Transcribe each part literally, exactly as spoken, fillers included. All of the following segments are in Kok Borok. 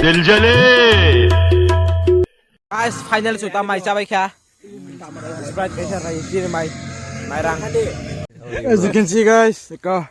Diljale. Guys, final chuta mai chabai kha. Sprite kaisa rai, chini mai, mairang. As you can see, guys, eko.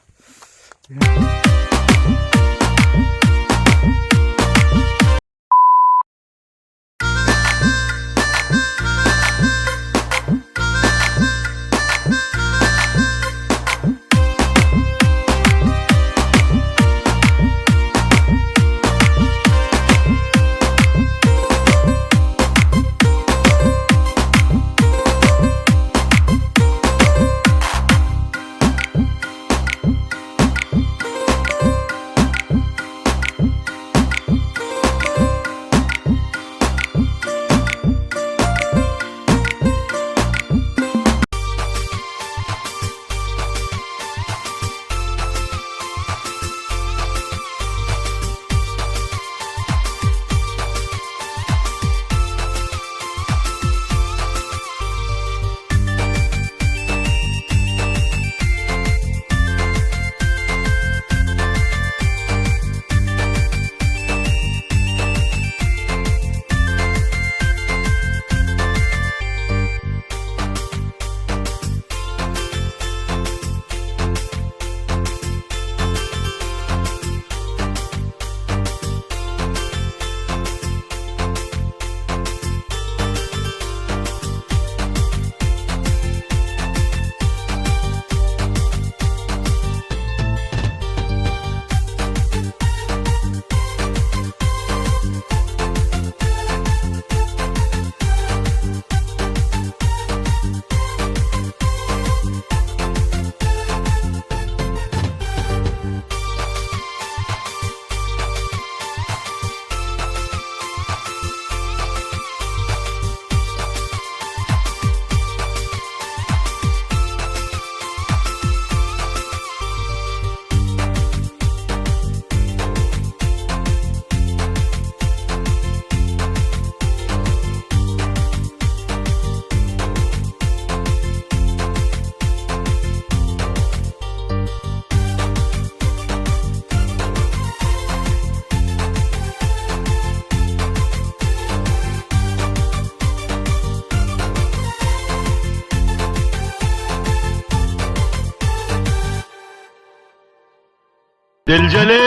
दिल जले,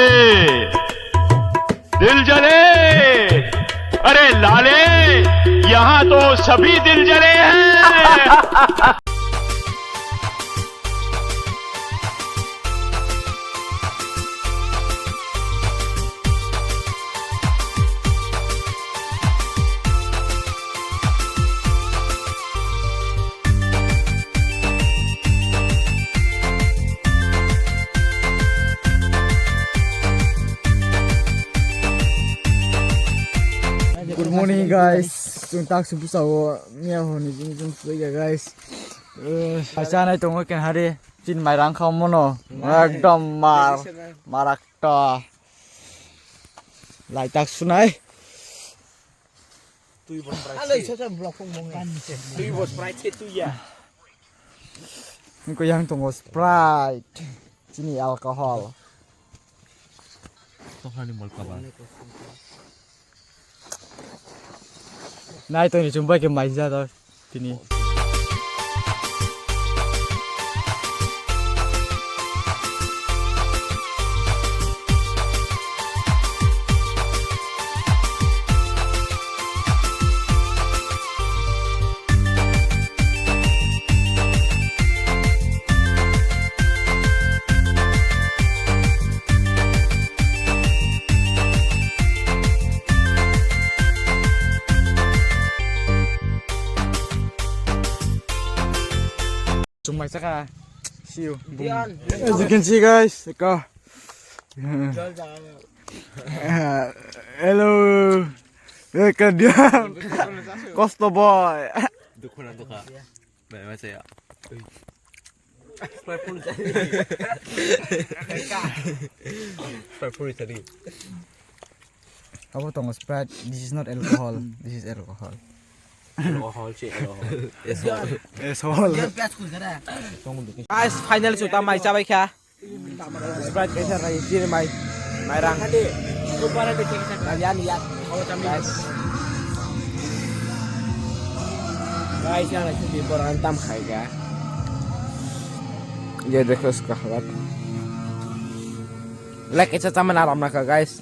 दिल जले। अरे लाले, यहाँ तो सभी दिल जले हैं। Good morning, guys. Chwng tak se bwsao miya horni jing jing sujak ya, guys. Eh, chanai tongo kenhari. Chin mairang kha mono. Ekdom mar, marak ta. Lai tak sunai. Twi bo Sprite se. Twi bo Sprite se twi ya. Niko yang tongo Sprite. Chini alcohol. Tokhani molka ba. Nai tongni chumbai ke maija do tini. Chumai saka. See you. Boom. As you can see, guys, eko. Hello. Eko dia. Kosto boy. Dukuna duka. Bai, bai, saya. Sprite pun tadi. Sprite pun tadi. Abo tongo Sprite. This is not alcohol. This is alcohol. Alcohol sih, alcohol. Yes, all. Guys, final chuta mai chabai kha. Sprite kaisa rai, chini mai, mairang. Yan, yan. Guys. Guys, yan, actually, borok ang tam khai ga. Ye dekho iska halat. Like, kaisa chaman aram na kha, guys.